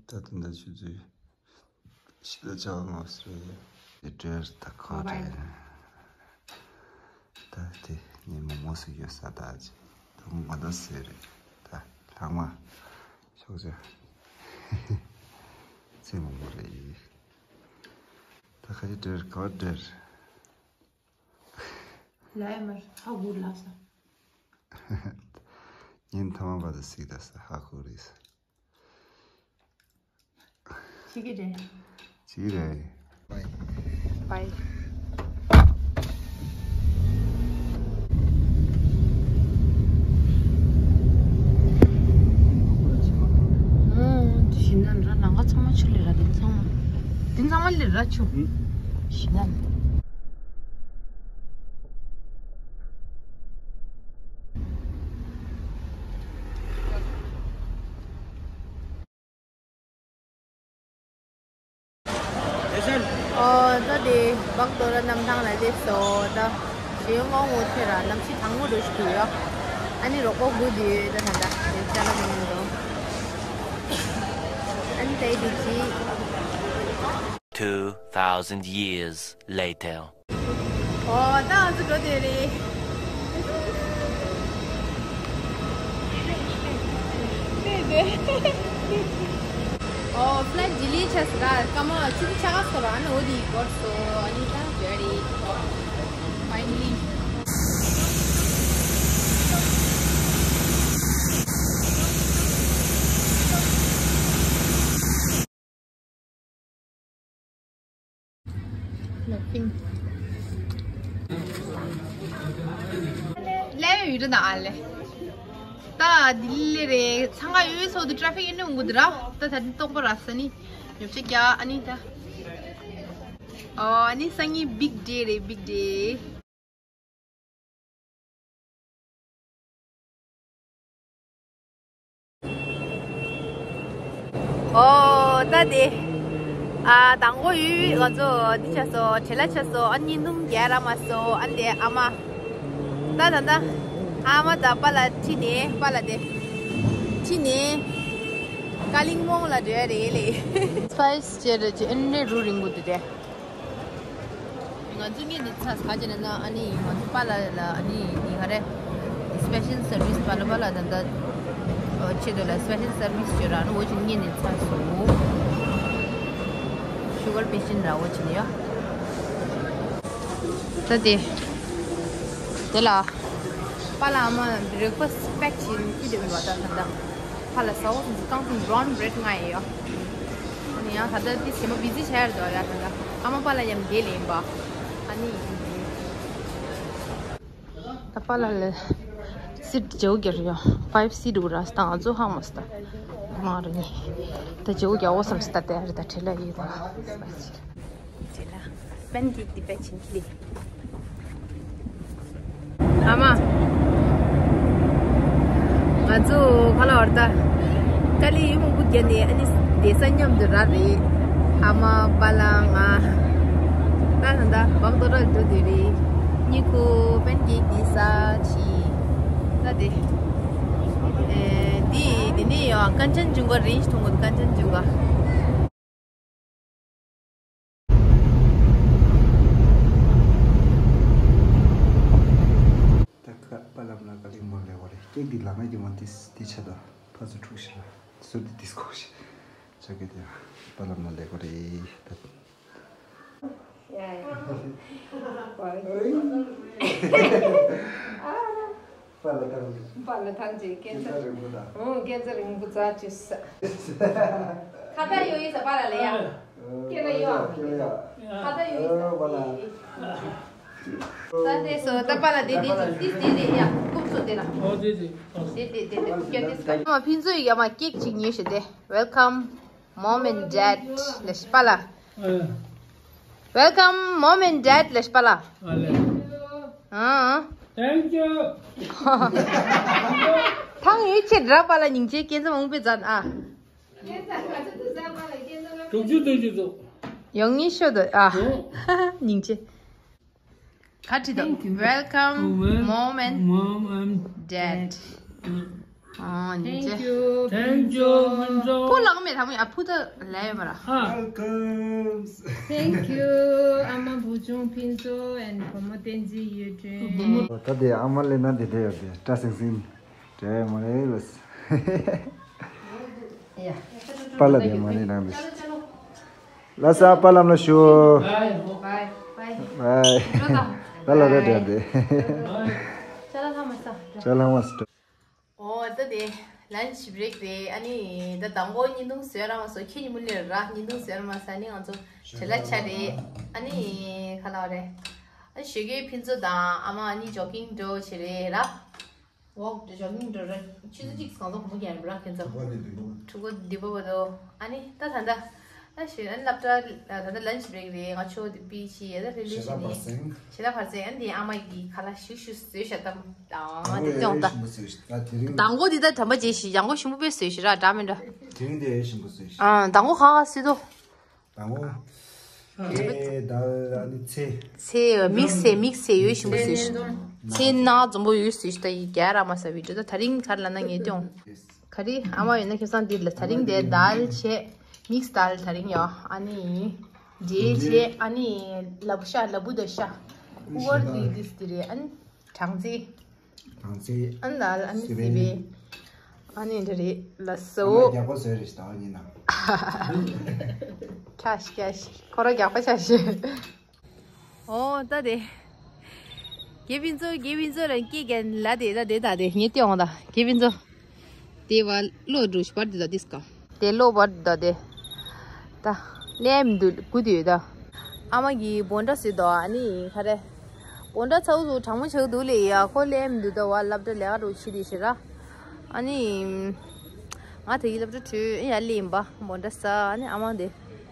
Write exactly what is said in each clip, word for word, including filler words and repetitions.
ད་དེ་འདྲ་ཆུ་ཚོད་བཞི་དང་ཕྱེད་ཀ་ལྔ་ཟེར་རེད། དེ་འདྲ་ད་ཁ་བྲལ། ད་དེ་ངའི་མོག་མོག་ཟིག་ཡོད་ས། ད་ཅི་ད་ང་ད་ཟེར་རེད། ད་ལྷག་མ་ཤོག་ཅིག་ཚེ་མོག་མོག་རེད། ད་ཁ་ཅིག་འདྲ་ག་བ་འདྲ། ལ་ཡ་མར་ཧ་གོ་ལ་ས། ཉིན་ཐ་མ་བ་ད་སིག་ད་ས་ཧ་གོ་རེད་ས། ཅི་གི་རེད། ཅི་གི་རེད། Bye. Bye. ཨོ། དེ་ཞིམ་ན་ར་ལང་ཀ་ཚང་མ་ཆུ་ལས་ར། དེ་ཚང་མ། དེ་ཚང་མ་ལས་ར་ཆུ། ཞིམ་ན། ཨོ། ད་དེ་བག་དོ་ར་གནམ་ཐང་ལ་སླེབས་སོང་། ད་ཞེ་ངོ་ངོ་ཐེ་ར་གནམ་གཤིས་གྲང་མོ་འདྲ་ཞིག་ཡོད། ཨ་ནི་རོགས་པ་དགུ་དེ་ད་ད་ད་དེ་ཅ་ལག་མི་འདུག་ཨ་ནི་ད་དེ་ཅི། Two thousand years later. ཨོ། ད་ང་ཚོ་འགྲོ་དེ་རེད། དེ་དེ། ཨོ། ཕ་ལའི་ཊི་ཌི་ལེ་ཆགས་སོང་། ད་སྐར་མ་ཆུ་ཚོད་ཕྱེད་ཀ་སོང་ར། ཨ་ནི་འོ་དེ་འགོར་སོང་། ཨ་ནི་ད་འགྲོ་རེད། ཕའི་ནལ་ལི། ལེ་ཡུ་ར་ན་ཨ་ལེ། ད་ལྡི་ལི་རེད། འཚང་ཁ་ཡོད་སོ། དེ་ཊ་ཕིག་ཡིན་ནི་འོང་གི་འདུག་ར། ད་ད་དེ་སྟོང་པ་ར་ས་ནི་ཉོ་ཆ་རྒྱག་ཨ་ནི་ད། ཨོ། ཨ་ནི་སང་ཉིན་བིག་ཌེ་རེད། བིག་ཌེ། ཨོ། ད་དེ། ཨ། དང་པོ་ཡུལ་ང་ཚོ་འདི་ཆགས་སོང་། བྲེལ་ལ་ཆགས་སོང་། ཨ་ནི་བརྙན་ཐུང་རྒྱག་རག་མ་སོང་། ཨ་ནི་དེ་ཨ་མ། ད་ད་ད། ཨ་མ་དང་པཱ་ལགས་ཁྲིད་ནས། པཱ་ལགས་དེ་ཁྲིད་ནས་ཀ་ལིང་མོང་ལ་འགྲོ་ཡ་རེད་ལེ། སི་པའི་སི་ཅེ་རེ་ཅེ་ཨེ་འདྲ་རུ་རིང་པོ་འདུག་དེ། ང་ཚོ་གཉིས་ནི་ཚ་ས་ག་ཅེ་ན་ན། ཨ་ནི་ང་ཚོ་པཱ་ལགས་ལ་ཨ་ནི་ནི་ག་རེ། སི་པེ་ཤལ་སར་བིས། པཱ་ལགས་པཱ་ལགས་ད་ད་ཆེད་དུ་ལ་སི་པེ་ཤལ་སར་བིས་བྱོས་ར། ཨ་ནི་འོ་ཅི་གཉིས་ནི་ཚ་སོང་། ཤུ་གར་པེ་ཤེན་ར་འོ་ཅི་ནི་ཡ། ད་དེ། དེ་ལ། པཱ་ལགས་ཨ་མ་བྷེ་རེག་ཕ་སི་པེག་བྱིན་ཁུ་དེ་མི་བ་ད་ད་ད། ཕ་ལ་ཟ་འོ་སོང་ཟི་ཏང་སོང་། བྷ་རའུན་བྷི་རེཌ་ང་ཡི་ཡོ། ཨ་ནི་ཡང་ད་ལྟ་དེ་ཞེ་མ་བི་ཟི་ཆགས་ཡར་འདུག་ཡ། ད་ལྟ་ཨ་མ་པཱ་ལགས་མཉམ་བསྡད་ལེ་ཡིན་པ། ཨ་ནི་ད་པཱ་ལགས་ལ་སིཊ་བརྗེ་བོ་རྒྱག་ཡོ། ཕའིབ་སིཊ་འདུག་ར། ད་ང་ཚོ་ཧང་མ་སི་ད་མ་རེད་ནི། ད་བརྗེ་བོ་རྒྱག་འོ་བསམ་སི་ད་དེ་རེད། ད་བྲེལ་ལ་ཡོད་ད། དེ་ལ་པན་ཀེག་འདི་པད་ཆེན་ལི། ཨ་མ། ང་ཚོ་ཁ་ལ་བར་ད། ཀ་ལི་ཡུལ་མང་པོ་བརྒྱབ་ནས་ཨ་ནི་བསྡད་ས་མཉམ་དུ་རག་རེད། ཨ་མ་པཱ་ལགས་ང་། ད་ད་ད་བག་དོ་ར་འགྲོ་དུས་རེད། ཉི་ཁུ་པན་ཀེག་འདི་ཟ་ཆི། ད་དེ། ཨེ། འདི་འདི་ནས་ཡང་ཀན་ཅན་ཇུང་ག་རེན་ཇི་མཐོང་གི་འདུག་ཀན་ཅན་ཇུང་ག། ད་ཁ་པཱ་ལགས་ལ་ཀ་ལིང་མོང་ལ་སླེབས་པ་རེད། ཀེག་འདི་ལ་མེད་ཀྱི་མ་དེ་དེ་ཆ་ད་ཕ་ཚོ་འཁྲུག་ཤི་ར། སུ་དེ་དིས་ཀོ་ཤི། ཆ་གི་དེ་པཱ་ལགས་ལ་སླེབས་པ་རེད། ད། ཡ་ཡ། པཱ་ལགས་ཐང་ཅིག་པཱ་ལགས་ཐང་ཅིག་སྐད་ཆ་རིང་པོ་ད། ཨོ། སྐད་ཆ་རིང་པོ་ཛ་ཅིག་ས། ཁ་ཏ་ཡོ་ཡི་ས་པཱ་ལགས་ལ་ཡ། སྐད་ལ་ཡོ། ཁ་ཏ་ཡོ་ཡི་ས་པཱ་ལགས། ད་དེ་སོ་ད་པཱ་ལགས་དེ་དེ་ཅིག་དེ་དེ་དེ་ཡ་ཀུབ་སོ་དེ་ལ། ཨོ་དེ་དེ། དེ་དེ་དེ་ཀུབ་ཀྱ་དེ་ས། ཨ་མ་ཕིན་ཚོ་ཡི་ཡ་མ་ཀེག་ཅིག་ཉོས་ཤི་དེ། Welcome mom and dad ལ་ཤི་པཱ་ལགས། Welcome mom and dad ལ་ཤི་པཱ་ལགས། ཨ། Thank you. ཐང་ཡོད་ཆེ་དྲ་པཱ་ལགས་སྙིང་རྗེ་སྐྱེ་འཛམ་འོང་པའི་ཛན་ཨ། དྲུག་ཅུ་བདུན་ཅུ་ཚོ། ཡོང་ངེས་ཤོད་དོ་ཨ། སྙིང་རྗེ། ཁ་ཁྲིད་དོ། Thank you. Welcome, oh, well, mom and mom and dad. Dad. ཨོ་ཉིན་ཅེ། Thank you. Thank you. ཕུ་ལག་མེད་ཐ་མི་ཨ་ཕུ་ད་ལས་ཡོད་མ་ར། Welcome. Thank you. ཨ་མ་བུ་ཆུང་ཕིན་ཙོ་ཨེན་བུ་མོ་བསྟན་འཛིན་ཡུལ་སྒྲོན། ད་དེ་ཨ་མ་ལས་ན་དེ་འདྲ་ཡོད་དེ་སྐྲ་སིང་སིང་། དེ་མ་རེད་ལ། ཡ། པཱ་ལགས་དེ་མ་རེད་རང་རེད། ལ་ས་པཱ་ལགས་ལ་ཞུ། བའི་བའི། པཱ་ལགས་རེད་དེ། ཅ་ལག་ལྷག་མ་ས། ཅ་ལག་ལྷག་མ་ས། ཨོ་ད་དེ་ལན་ཆི་བྲེག་རེད། ཨ་ནི་ད་དང་པོ་བརྙན་ཐུང་བཟོས་ར་མ་སོ་ཁྱེད་ཉིན་མོ་ལེར་ར་བརྙན་ཐུང་བཟོས་ར་མ་ས་ནི་ང་ཚོ་བྲེལ་ལ་ཆ་རེད། ཨ་ནི་ཁ་ལག་རེད། ཨ་ནི་ཞོགས་ཀའི་ཕིན་ཙོ་དང་ཨ་མ་ཨ་ནི་ཇོག་གིང་འགྲོ་བྱེད་རེད་ར། ཝོག་འགྲོ་ཇོག་གིང་འགྲོ་ར། ཆུ་ཚོད་གཅིག་གང་ཚོད་གོམ་པ་རྒྱག་ར་ཁྱེད་ཚོ། དྲུག་པ་འདི་པོ་བ་དོ། ཨ་ནི་ད་ད་ད། ཨ་ཞེ་ཨན་སློབ་གྲྭ་ད་ལྟ་ལན་ཆི་བྲེག་རེད། ང་ཆོ་དེ་པི་ཆི་ཡ་ད་རེ་ལེ་ཞི་ནི་ཞེ་ད་བར་ཚེ་ཨན་དེ་ཨ་མ་གི་ཁ་ལག་ཞུ་ཞུ་བཟོས་ཤ་དམ་དང་དེ་ཡོང་ད། དང་པོ་དེ་ད་དམ་པ་རྗེས་ཤི་ཡང་གོ་ཞིམ་པོ་པས་བཟོས་ཤི་ར་འདྲ་མི་འདྲ། དེ་རིང་དེ་ཞིམ་པོ་བཟོས་ཤི། ཨ་དང་པོ་ཁ་ཁ་སི་དོ། དང་པོ། ཨེ་ད་ཨ་ནི་ཚེ། ཚེ་དམིགས་བསལ་དམིགས་བསལ་ཡོད་ཞིམ་པོ་བཟོས་ཤི། ཚེ་ན་འཛོམས་པོ་ཡོད་བཟོས་ཤི་ད་ཡི་རྒྱ་ར་མ་ས་བི་འདྲ་ད་དེ་རིང་ཁར་ལ་ན་ངེས་ཏེ་ཡོང་། ག་རེ་ཨ་མ་ཡོད་ན་ཁེ་སང་འདིར་ལ་ད་རིང་དེ་དཱལ་བྱས། མིག་སི་དཱལ་ད་རིང་ཡོད། ཨ་ནི་འབྲས་བྱས། ཨ་ནི་ལ་བུ་ཤ་ལ་བུ་དང་ཤ། ཨུ་ཝར་དི་དིས་དི་རེད། ཨ་ནི་གྲང་ཚལ། གྲང་ཚལ། ཨ་ནི་དཱལ། ཨ་ནི་སི་པན། ཨ་ནི་འདི་རེད་ལ་སོ། ཨ་མ་རྒྱགས་པ་བཟོས་རེད་ད་ཉིན་ན། ཁྱ་ཤི་ཁྱ་ཤི་ཁོ་ར་རྒྱགས་པ་ཁྱ་ཤི། ཨོ་ད་དེ། དགེ་ཕིན་ཙོ་དགེ་ཕིན་ཙོ་རང་སྐྱེ་རྒན་ལ་དེ་ད་དེ་ད་དེ་ངས་ལྟོས་འོང་ད་དགེ་ཕིན་ཙོ། དེ་བ་ལོ་འགྲོ་ཤི་བར་དེ་ད་དེ་སྐ། དེ་ལོ་བར་དེ་ད་དེ། ད་ལེམ་འདུག་གུ་དུས་ད། ཨ་མ་གི་བོན་ཏྲ་སི་དོ་ཨ་ནི་ཁ་རེ། བོན་ཏྲ་ཚའུ་ཚུ་གྲང་མོ་ཆགས་འདུག་ལེ་ཡ་ཁོ་ལེམ་འདུག་ད་བ་སླབ་ཏྲ་ལེ་ག་རུ་ཤི་དེ་ཤི་ར། ཨ་ནི། ང་དེ་གི་སློབ་གྲྭ་ཁྲུས་ཡ་ལེ་ཡིན་པ་མོ་འདྲ་ས་ཨ་ནི་ཨ་མ་དེ་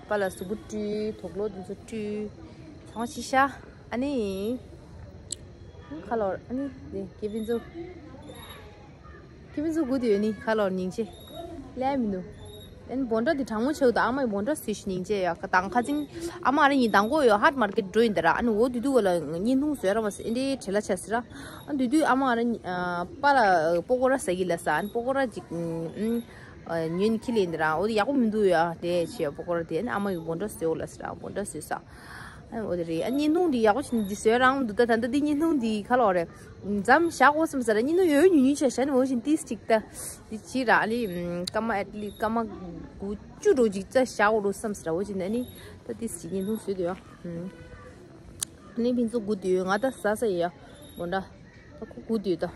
པ་ལ་གཟུགས་པོ་བཀྲུས་དོག་ལོ་དེ་ཚོ་བཀྲུས་ཚང་མ་ཕྱི་ཤ་ཨ་ནི། ཁ་ལོར་ཨ་ནི་དེ་དགེ་ཕིན་ཙོ། དགེ་ཕིན་ཙོ་སྒུག་དུས་ནི་ཁ་ལོར་སྙིང་རྗེ་ལས་མི་འདུག་ཨན་བོན་ཏྲ་དེ་གྲང་མོ་ཆེ་བ་དང་ཨ་མའི་བོན་ཏྲ་སུས་ཤི་སྙིང་རྗེ་ཡ་ཁ་དང་ཁ་ཅིང་ཨ་མ་ཨ་ར་གཉིས་དང་གོ་ཡོ་ཧཊ་མར་ཀེཊ་འགྲོ་ཡིན་ད་ར་ཨ་ནི་འོ་དུས་དུས་ག་ལ་བརྙན་ཐུང་བཟོས་ར་མ་ཟེར་ཨེ་འདྲའི་བྲེལ་ལ་ཆ་ཟེར་ར། ཨ་དུས་དུས་ཨ་མ་ཨ་ར་གཉིས་ཨ་པ་ལ་པོ་ཀོ་ར་ཟ་གི་ལ་ཟ་ཨ་ནི་པོ་ཀོ་ར་ཅིག་ཨ་ཉོན་ཁྱི་ལེན་ད་ར་འོ་དེ་ཡག་པོ་མི་འདུག་ཡ་དེ་བྱས་པོ་ཀོ་ར་དེ་ཨ་ནི་ཨ་མ་གི་བོན་ཏྲ་བཟོས་འོ་ལ་ཟེར་ར་བོན་ཏྲ་བཟོས་ས། ཨ་ནི་འོ་དེ་རེད་ཨ་བརྙན་ཐུང་འདི་ཡག་པོ་བྱས་ནས་འདི་བཟོས་རང་མི་འདུག་ད་ད་འདི་བརྙན་ཐུང་འདི་ག་ལོག་རེད། མཚམས་བཞག་དགོས་བསམ་ཟེར་ར་ཉིན་ནུ་ཡོད་ཉུང་ཉུང་བྱས་བྱས་ནས་འོ་བཞིན་ཏིས་ཅིག་ད། འདི་ཕྱི་ར་ཨ་ལི་སྐར་མ་ཨེཊ་ལི་སྐར་མ་དགུ་བཅུ་འགྲོ་ཅིག་ཙ་བཞག་དགོས་འགྲོ་བསམ་ཟེར་ར་འོ་བཞིན་ཨ་ནི་ད་ཏིས་ཅིག་བརྙན་ཐུང་བཟོས་འདུག་ཡ། ཨ་ནི་ཕིན་ཚོ་སྒུག་འདུག་ཡོད་ང་ད་ཟ་ས་ཡི་ཡ་མོ་འདྲ་ད་ཁོ་སྒུག་འདུག་ད།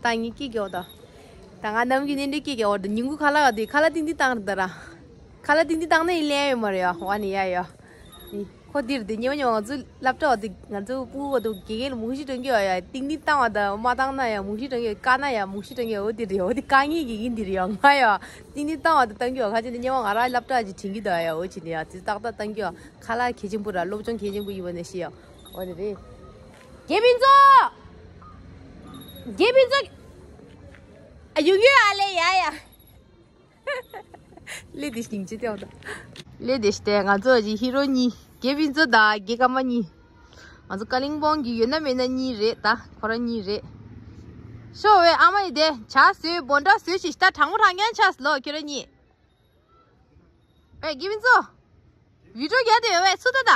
ད་ངས་སྐད་རྒྱག་ད། ད་ང་ནམ་རྒྱུན་ནས་འདྲི་སྐད་རྒྱག་འོ་ད་ཉིན་གུང་ཁ་ལག་ག་དུས་ཁ་ལག་ཏིང་ཏིང་བཏང་རེད་ད་ར། ཁ་ལག་ཏིང་ཏིང་བཏང་ན་ཡིན་ལེ་ཡོད་མ་རེད་ཡ་ཝ་ནི་ཡ་ཡ། ཁོ་འདིར་དེ་ཉི་མ་ཉི་མ་ང་ཚོ་སློབ་གྲྭ་བ་དེ་ང་ཚོ་སྤུ་གུ་བ་དེ་དགེ་རྒན་ལ་མུག་ཤི་སྟོན་གྱི་ཡོད་ཡ་ཏིང་ཏིང་བཏང་བ་དང་མ་བཏང་ན་ཡ་མུག་ཤི་སྟོན་གྱི་ཡོད་བཀག་ན་ཡ་མུག་ཤི་སྟོན་གྱི་ཡོད་འོ་དེ་རེད་འོ་དེ་དཀའ་ངལ་གྱི་ཡིན་དེ་རེད་ཡ་ང་ཡ་ཏིང་ཏིང་བཏང་བ་དང་བཏང་གྱི་ཡོད་ཁ་ཅིག་ནི་ཉི་མ་ང་རང་སློབ་གྲྭ་ཅིག་དྲན་གྱི་འདུག་ཡ་འོ་ཅི་ནི་ཡ་དེ་ཏག་ཏག་བཏང་གྱི་ཡོད་ཁ་ལག་གལ་ཆེན་པོ་ར་སློབ་སྦྱོང་གལ་ཆེན་པོ་ཡིན་པ་ནས་ཤི་ཡ་འོ་དེ་རེད། དགེ་ཕུན་ཚོགས། དགེ་ཕུན་ཚོགས། ཨ་ཡུག་ཡུག་ཨ་ལེ་ཡ་ཡ། ལེ་དེ་སྙིང་རྗེ་སྟེ་འོ་ད། ལེ་དེ་སྟེ་ང་ཚོ་ཅི་ཧི་རོ་གཉིས་དགེ་ཕུན་ཚོགས་དང་དགེ་ཀ་མ་གཉིས། ང་ཚོ་ཀ་ལིང་སྦོང་གི་ཡོད་ན་མེད་ན་གཉིས་རེད་ད་ཁོ་རང་གཉིས་རེད། ཤོ་བའི་ཨ་མ་ཡི་དེ་ཇ་བཟོས་བོན་ཏྲ་བཟོས་ཤིག་ད་གྲང་མོ་གྲང་རྐྱང་ཆགས་ལོ་ཁྱོད་རང་གཉིས། ཨེ་དགེ་ཕུན་ཚོགས། བི་ཌིའོ་རྒྱག་དེ་ཡོད་བས་ཚུ་ད་ད།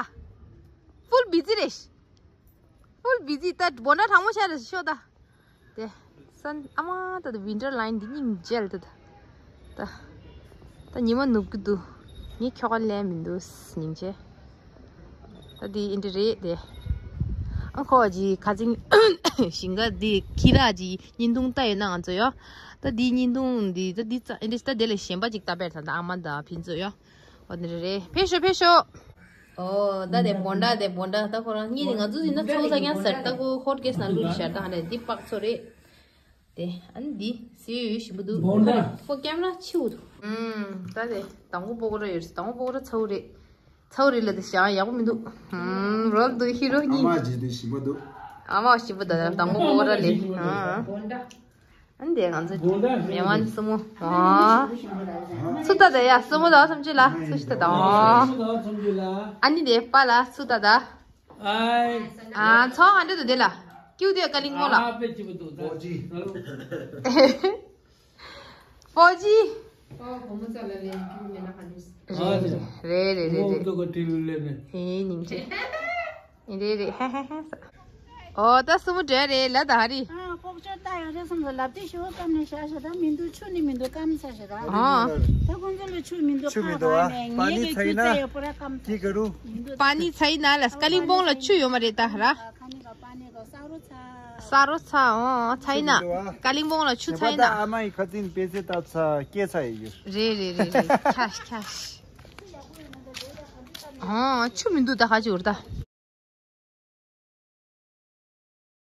ཕུལ་བི་ཛི་རེད། ཕུལ་བི་ཛི་ད་བོན་ཏྲ་གྲང་མོ་ཆགས་རེད་ཤོ་ད། དེ། སན་ཨ་མ་ད་ད་ཝིན་ཊར་ལ་ཡིན་འདི་སྙིང་རྗེ་ལ་ད་ད། ད། ད་ཉི་མ་ནུབ་ཀྱི་འདུག་ངས་ཁྱོ་ག་ལེན་མི་འདུག་སྙིང་རྗེ། ད་འདི་ཨིན་དྲི་རེད་དེ། ཨ་ཁོ་ཅི་ཁ་ཚིང་ཞིང་ཁ་འདི་ཁྱི་ར་ཅི་བརྙན་ཐུང་ལྟ་ཡོད་ན་ང་ཚོ་ཡོ། ད་འདི་བརྙན་ཐུང་འདི་ད་འདི་ཙ་ཨིན་དྲི་ད་དེ་ལས་གཞན་པ་ཅིག་ལྟ་བས་ད་ད་ཨ་མ་ད་ཕིན་ཚོ་ཡོ། འོ་དེ་རེད་རེད་ཕེབས་ཤོག་ཕེབས་ཤོག་ཨོ་ད་དེ་བོན་ཏྲ་དེ་བོན་ཏྲ་ད་ཁོ་རང་གཉིས་ནི་ང་ཚོ་ཟིན་ན་ཚོགས་ས་ཀྱང་ཟེར་ད་ཁོ་ཧོཊ་ཀེ་སི་ནང་ལུགས་ཤར་ད་ཧ་ནས་འདི་པག་ཚོ་རེད། དེ་ཨ་ནི་འདི་སུའི་ཡོད་ཞིམ་པོ་འདུག་བོན་ཏྲ། ཁོ་ཀེམ་ར་ཆེའུ་འདུག་ཨུམ་ད་དེ་དང་པོ་པོ་ཀོ་ར་ཡོད་རེད་དང་པོ་པོ་ཀོ་ར་ཚ་བོ་རེད། ཚ་བོ་རེད་ལ་དེ་ཞང་ཡག་པོ་མི་འདུག་ཨུམ་རོལ་འདུག་ཧི་རོ་གཉིས། ཨ་མ་ཇི་འདི་ཞིམ་པོ་འདུག་ཨ་མ་ཞིམ་པོ་ད་དང་པོ་པོ་ཀོ་ར་ལས་ཨ། བོན་ཏྲ། ཨ་ནི་དེ་ང་ཚོ་མེ་དབོན་སྲུ་མོ། ཨོ། སུ་ལྟ་དེ་ཡ་སྲུ་མོ་དང་སུམ་ཅུ་ལ་སུ་ཞིག་ལྟ་དང་། ཨོ། ཨ་ནི་དེ་པ་ལ་སུ་ལྟ་ད། ཨ་ཚོ་ཧ་འདྲེ་དུ་དེ་ལ། ཡུ་དེ་ཀ་ལིང་པོ་ལ། ཨ་པེ་ཅི་བ་འདུག་ད། ཨོ་ཇི། ཨོ་ཇི། ཨོ་གོ་མོ་ཙ་ལ་ལེན་རྒྱུ་མེད་ན་ཧ་ལུས། ཨ་རེད། རེད་རེད་རེད་རེད། ཏོ་ག་ཏི་ལུ་ལེ་ནེ། ཨེ་ཉིང་ཅེ། ཨེ་རེད་རེད། ཧ་ཧ་ཧ་ས། ཨོ་ད་སུ་མོ་འདྲ་རེད་ལ་ད་ཧ་རི། ཨ་ལྐོག་ཅོར་ད་ཡོད་རེད་བསམ་ལ་ལབ་དེ་ཞོ་སྐམ་ནས་བཞག་བཞག་ད་མི་འདུག་ཆུ་ནི་མི་འདུག་སྐམ་ས་ཞིག་ར། ཨ། ད་ཁོང་ཚོ་ལ་ཆུ་མི་འདུག་ཆུ་མི་འདུག་ཨ། ཁ་པ་ནི་ཁ་ནས་ཚ་ཡིན་ན་ངས་ཀྱི་ཆུ་ཚ་ཡོད་པོ་ར་སྐམ་ས་ཞིག་ར། མི་འདུག་པ་ནི་ཚ་ཡིན་ན་ལ་ཀ་ལིང་པོང་ལ་ཆུ་ཡོད་མ་རེད་ད་ཧ་ར། ཁ་ནི་ག་པ་ནི་ག་ས་རོ་ཚ། ས་རོ་ཚ། ཨོ་ཚ་ཡིན་ན། ཀ་ལིང་པོང་ལ་ཆུ་ཚ་ཡིན་ན། ཨ་མ་ཡི་ཁ་ཏིན་པེ་ཚེ་ཏ་ཚ་སྐྱེ་ཚ་ཡི་ཡོད། རེད་རེད་རེད་རེད། ཁྱ་ཁྱ། ཨོ་ཆུ་མི་འདུག་ད་ཧ་ཅི་འུར་ད།